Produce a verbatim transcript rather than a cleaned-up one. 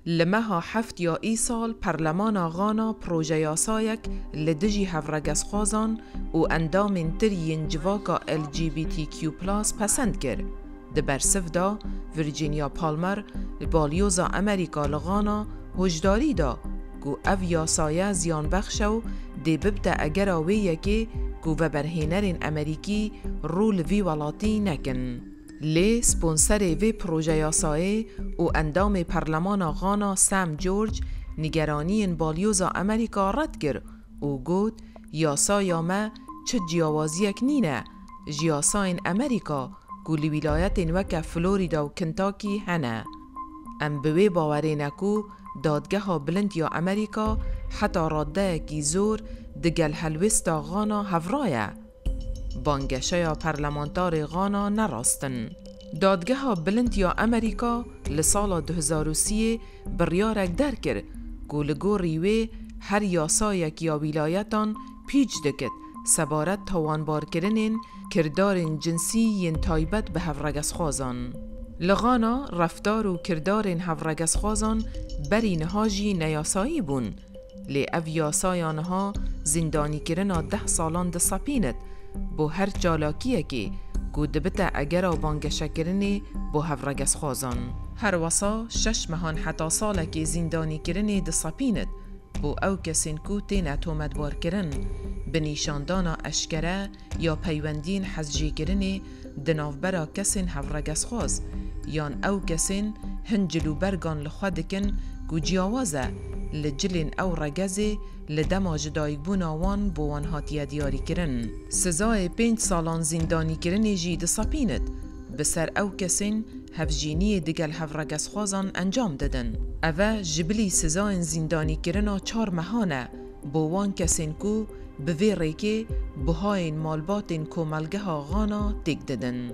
Li meha heft ya îsal Perlemana Ghana projeyasayek li dijî hevregezxwazan û endamên tir yên civaka L G B T Q plus pesend kir. Di bersiv de, Virginia Palmer, balyoza Amerîka li Ghana, hojdarî da ku ev yasaye ziyanbexş e û dê bibte egera wê yekê ku veberhênerên Amerîkî rû li vî welatî nekin. Lê sponserê vê projeyasayê û endamê Perlemana Ghana Sam George nigeraniyên balyoza Amerîka red kir û got, yasaya me çi ciyawaziyek nîne ji yasayên Amerîka ku li wîlayetên weke Florida û Kentucky hene. Em bi wê bawerê ne ku Dadgeha Bilind ya Amerîka heta raddeyekî zor digel helwêsta Ghana hevra ye. Bangeşeya perlemantarê Ghana ne rast in. Dadgeha Bilind ya Amerîka li sala du hezar û siyê biryarek derkir ku li gorî wê her yasayek ya wîlayetan pîç dikit sebaret tawanbarkirinên kirdarên cinsî yên taybet bi hevregezxwazan. Li Ghana reftar û kirdarên hevregezxwazan berî niha jî neyasayî bûn. Lê ev yasaya niha zîndanîkirina deh salan disepînit bo her çalakiyekê ku dibite egera bangeşekirinê bo hevregezxwazan. Her wesa şeş mehan heta salekê zîndanîkirinê disepînit bo ew kesên ku têne tometbarkirin, bi nîşandana eşkere ya peywendiyên hezjêkirinê di navbera kesên hevregezxwaz yan ew kesên hin cilûbergan li xwe dikin ku ciyawaz e li cilên ew regezê li dema jidayikbûna wan bo wan hatiye diyarîkirin. Sizayê pênc salan zîndanîkirinê jî disepînit bi ser ew kesên hevjîniyê digel hevregezxwazan encam didin. Ev e ji bilî sizayên zîndanîkirina çar mehan e bo wan kesên ku bi vê rêkê buhayên malbatên komelgeha Ghana têk didin.